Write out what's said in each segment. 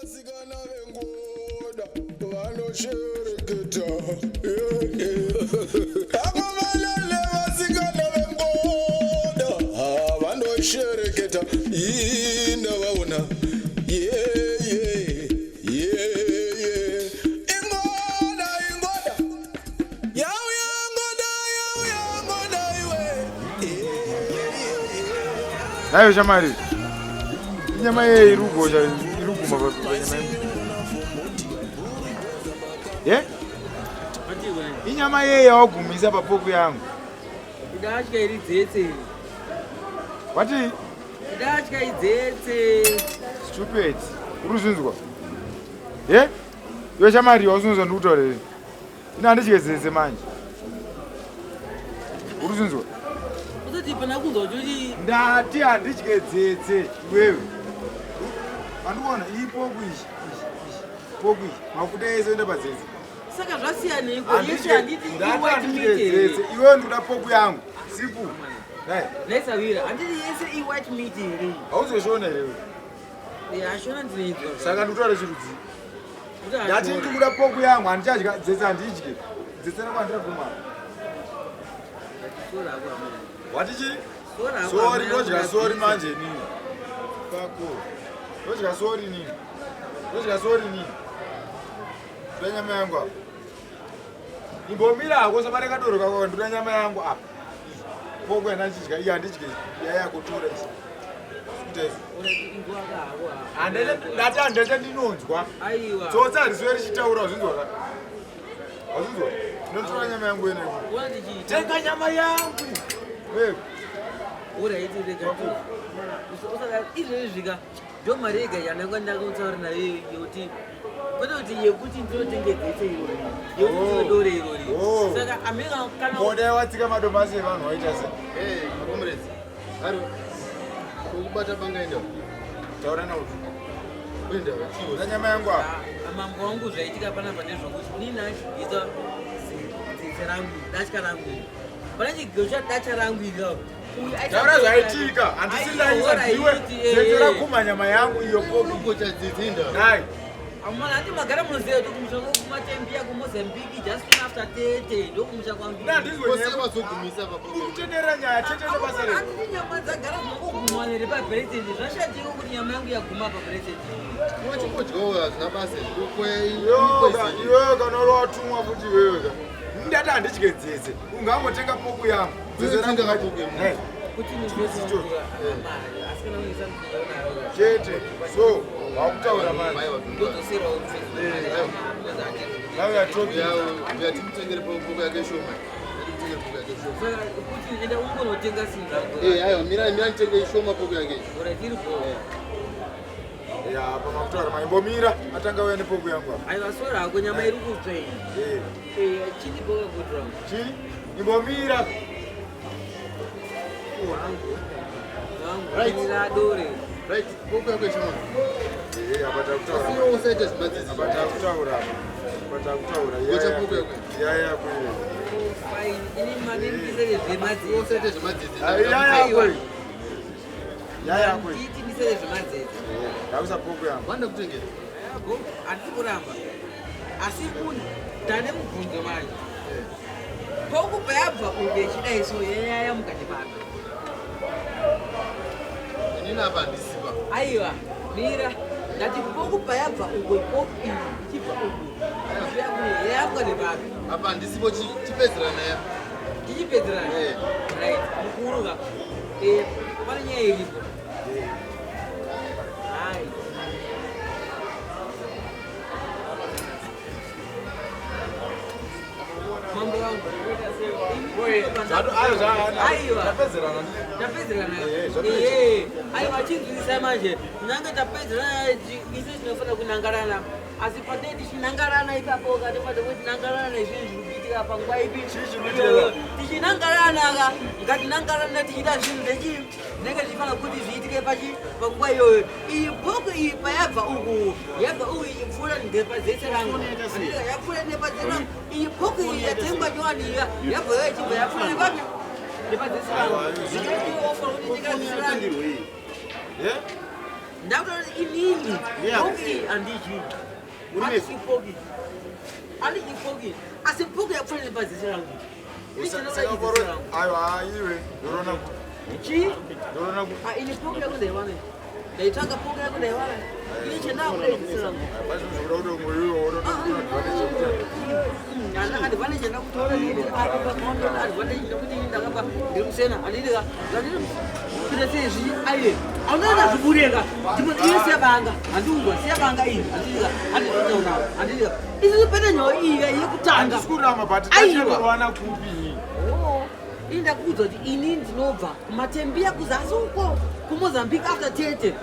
Vasikana vengoda vanoshereketa. Akomana nevasikana vengoda vanoshereketa. Ndavaona. Yeah, yeah, yeah, yeah. Ingoda, ingoda. Yauya ngoda, yauya ngoda iwe. Nayo shamari. Inyama yeye iri kugosha iri kuguma panyama yangu. Ye? Inyama yeye yawagumisa papoku yangu. Idatya iri dzetse. Wati? Idatya idzetse. Stupid. Uri kuzvinzwa? Ye? Iwe shamari wauzvinzwa ndikutaura here? Ini handidye zeze manje. Uri kuzvinzwa? Usati pana kunzwa kuti Ndati handidye dzetse iwewe. Mandikuona iyi poku iyi. Poku iyi. Mafuta ese oenda padzetse. Saka zvasiyaneiko? Yese handiti Ndati iwhite handidye meat here. dzetse. Iwewe ndikuda poku yangu. Sipu. Dai. Nesawira, handiti yese iwhite meat here? Hauzozviona here iwewe? Eh, ashona ndinoinzwa. Saka ndikutaura chirudzi. Kuti Ndati ashona. ndikuda poku yangu handichadya dzetse handidye. Dzetse rako handiraguma. Sora hako amai. Wati chii? Sora hako Sorry, amai, ndodya sorry ndabvisa. manje inini. Pako. Ndodya sorry inini. Ndodya sorry inini. Ndoda nyama yangu apa. Imbomira hako usabata kadoro kako ndoda nyama yangu apa. Poko yandachidya iyi handidye iya yako tora ichi. Kuita izvi. Ora inguva ka hako hako. Ndati handete ndinonzwa. Aiwa. Tsotsi harisiwe richitaura wazvinzwa ka? Wazvinzwa? Ndinotora nyama yangu yene. Ora ndichiita. Tenga nyama yangu. Wewe. Ora iti rega tu. Usada izvezvi zvika ndo mari yega yandanga ndakutaura nayo yekuti kwete kuti yekuti ndinotenge dzetse irori yekuti Oh. ndinodore irori Oh. saka ameka kana Kodai watsika madomasi evanhu waita sei? Hey, comrades. Ari. Kubata banga enda. Taura nawo. Enda chiwo. Nda nyama yangu apa. Ah, mambo wangu zvaitika panapa ndezvokuti inini achibvisa dzetse rangu datya rangu iri pana chigeyo chadatya rangu iri apo uyu aita- Taura zvaitika. Handisi ndaisa Aiwa, ndiwe. ora iti, Dzetse eh. rakuma nyama yangu iyo poku. Unogocha dzidzi enda. Dai. Amana hati magara munoziva kuti kumusha kumatembia kumozambique just soon after tete ndokumusha kwangu Nda handizwe Kose nyaya. vazogumisa papo. Kutenderera nyaya chete nebasa rei. Handiti nyama dzagara dzinongogumwa here pabreted zvashatiko kuti nyama yangu yaguma pabreted Wachimodyawo hazvina basa. Iwewe iwewe kana uri watumwa futi iwewe ka. Ndati handidye dzetse. Ungangotenga poku yangu. Dzetse Tenga rangu kapoku yangu. Hey. kuti nivesomvura mari asi kana uisa mvura unayo Chete. So, wakutaura manje. ndodzoserawo Now we are talking. Uya timutengere poko yake shoma. Timutengere poko yake shoma. kuti enda ungonotenga sinhu rako Eh, aiwa mira mira nditenge shoma poko yake. ora tiri bo Ya, pamakutaura maimbomira atanga uya nepoku yangu apa. aiwa sora hako nyama iri kutsva iyi Eh. Eh, chini boka kuti rangu Chii? Imbomira. wangu Right. radore Right, poko yake shoma. Eh, apa takutaura. Asiwo usaita zvimadzidzi. Apa takutaura. Apa takutaura. Gocha poko yako. Ya yako iyo. fine ini mandindisere zvemadzidzi Usaite zvemadzidzi. Ah, Ya yako. iyo. Ya yako. iyo. nditi ndisere zvemadzidzi Eh, Ndausa poku yangu. Wanda kutengera. Yabo, handisi kuramba asi munhu ndane mubvunzo manje pokubva yabva uku ichidai so yayaya mukati pake Inini apa handisipa. aiwa mira ndati pokubva yabva uku poku iyi ichibva uku ichiuya kuno yaya mukati pake Apa handisipo chipedzerana ya. tichipedzerana Eh. right mukuru ka Eh, pane nyaya iripo hai mambo wangu Ayo zva. Aiwa. Tapedzerana. Tapedzerana. Eh, zvapedza. Eh, aiwa chinzwisisa manje kunyange tapedzerana isu tinofanira kunangarana asi patei tichinangarana ipapo ka tofanira kuti tinangarana nezvinhu zviri kuitika panguva ipi Chii chiri kuitika? tichinangarana ka ngatinangarana tichiita zvinhu zvechi zvinenge zvichifanira kuti zviitike pachi panguva iyoyo iyi bhuku iyi payabva uku yabva uku ichipfuura ngepadzetse rangu yapfuura nepadzetse rangu iyi bhuku iyi yatengwa nyowani iya yabva yo ichibva yapfuura nepapi nepadzetse rangu zvichaiofana kuti tingazirangu Eh? Ndakuti inini Yeah. poki handidyi. Uri Handidyi poki. Handidyi poki. Asi poki yakufanira pazisi rangu. Ini chinoda izisi rangu. Aiwa, iwe ndorona Chii? ndorona ku Ah, ini poki yako ndaiwana. Ndaitsvaka poki yako ndaiwana. Ini chendakuda izisi rangu. pazvinozoda kuti umwe iwe Ana advantage ndakutora nekuti apa pakaona advantage nekuti ini ndakabva ndiri kusena handidika zvandiri kuita sei zvi aiwe aunoona zvibureka ndimo iwe siya banga handiungwa siya banga iyi handidika handiditaura handidika isusu pene nhau iyi yekutanga handisi kuramba but Aiwa. tachirwana kupi iyi Oo, ini ndakuudza kuti ini ndinobva kumatembiya kuzasi uko kumozambique after tete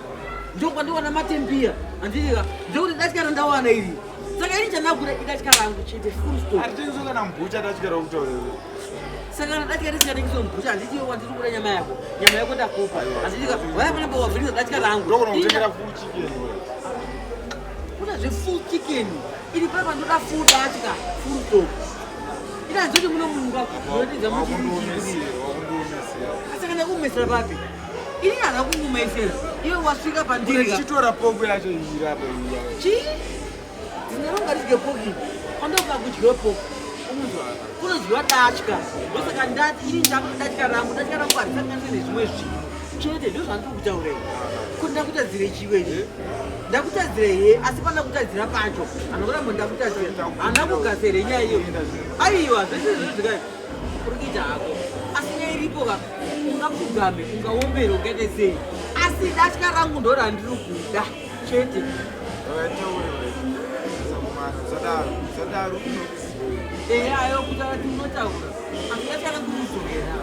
ndokwandiwana matembiya handidika ndokuti datya randawana iri saka ini chandakuda idatya rangu chete full stop hatitengeswe kana mubhucha tatyara kutaura saka kana datya risingatengeswe mubhucha handiti iwe wandiri kuda nyama yako nyama yako ndakupa handitika waya panapa wavhirisa datya rangu ndogona kutengera full chicken iwe. kuda zvefull chicken iri panapa ndoda full datya full stop ina handizoti muno munga munotiza muchii Wakundiomesera, wakundiomesera. asi kana kuomesera papi ini handina kukuomesera iwe wasvika pandiri ka Chitora poko yacho iyi apa iyi chii ndinoronga ridye poki kwandofa kudyiwa poki unzwa kunodyiwa datya ndosaka ndati ini ndakuti datya rangu datya rangu harisanganiswe nezvimwe zvinhu chete ndo zvandiri kutaurei kuti ndakutadzire chiweni ndakutadzire he asi pandakutadzira pacho handikuramba ndakutadzira handina kugasere nyaya iyo aiwa zvese zviro zvikai uri kuita hako asi nyaya iripo ka ungapfugame ungaombere ungaite sei asi datya rangu ndo randiri kuda chete Vataure sakumana usadaro usadaro ehe ayo kutaura ti unotaura asi datya rangu ridzokera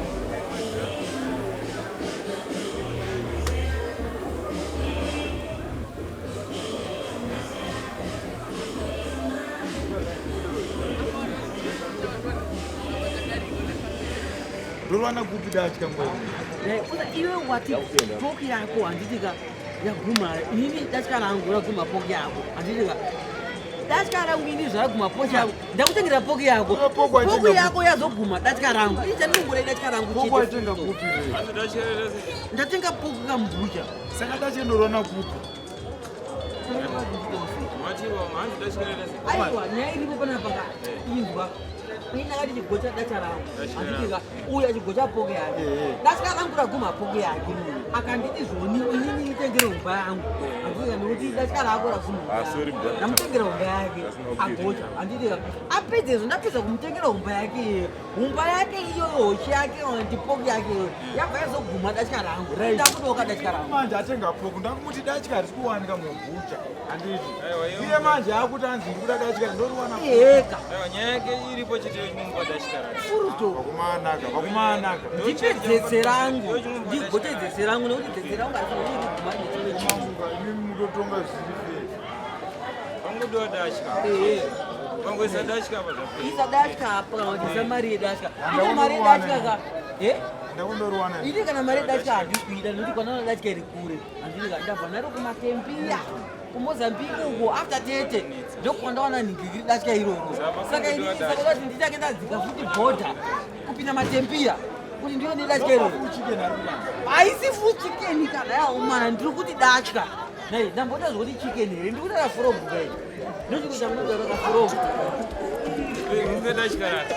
ndorwana kupi datya ngoi Uza iwe wati poki yako handitika yaguma inini datya rangu raguma poki yako handitika datya rangu ini zvaraguma poki yako ndakutengera poki yako Iwe poki waitenga poki yako yazoguma datya rangu ini chandinongoda datya rangu poko chete. waitenga kupi iwe? Ndatenga poki kambucha saka datya ndorwana kupi aiwa nyaya iripo panapa ka inzwa ini ndakati chigocha datya rangu handitika uyu achigocha poki yake datya rangu raguma poki yake akanditi zvoni inini nditengere humba yangu handitika nekuti datya rako raguma humba yangu. Ndamutengera humba yake agocha handitika apedza izvo ndapedza kumutengera humba yake iyoyo humba yake iyoyo hochi yake ndi poki yake iyoyo yabva yazoguma datya rangu ndakudoka datya rangu manje atenga poko ndakumuti datya harisi kuwanika mubhucha handiti iye manje akuti anzi ndikuda datya ndoriwana eka Nyaya yake iripo chete yechimumupa datya rake. furuto vakumanaka vakumanaka ndipe dzetse rangu ndigoche dzetse rangu nekuti dzetse rangu harifaniri kuguma nechimwe chinhu Mamuka, imi mutotonga zvisiri fair Pangodiwa datya. Ehe. Pangoisa datya apa zvapera. isa datya apa kana kuti isa mari yedatya ine mari yedatya ka e ndakundoriwana ini kana mari yedatya handisi kuida nekuti kwanaona datya iri kure handidika ndabva naro kumatembiya kumozambique uko after tete ndokwandawana nhingikiri datya iroro saka ini saka dati ndichange ndadzika futi bhodha kupinda matembiya kuti ndiyo nedatya iroro chicken ari kuramba haisi full chicken kana yaumana ndiri kuti datya nai ndamboda zvokuti chicken here ndiri kutaura forogu kai ndochikuita munotaura kaforogu Mupe datya rake.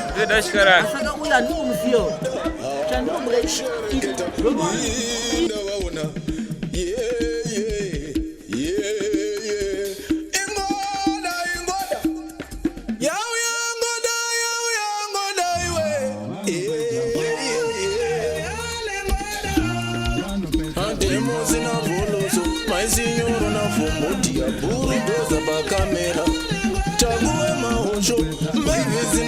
Mupe datya rake. saka uyu handikumusiya chandinomuda Shereketa ndavaona ingoda ingoda yauya ngoda yauya ngoda iwe andemusina vholoso maisinyoro nafombodia bhurudoza pakamera takuwe mahosho mevisi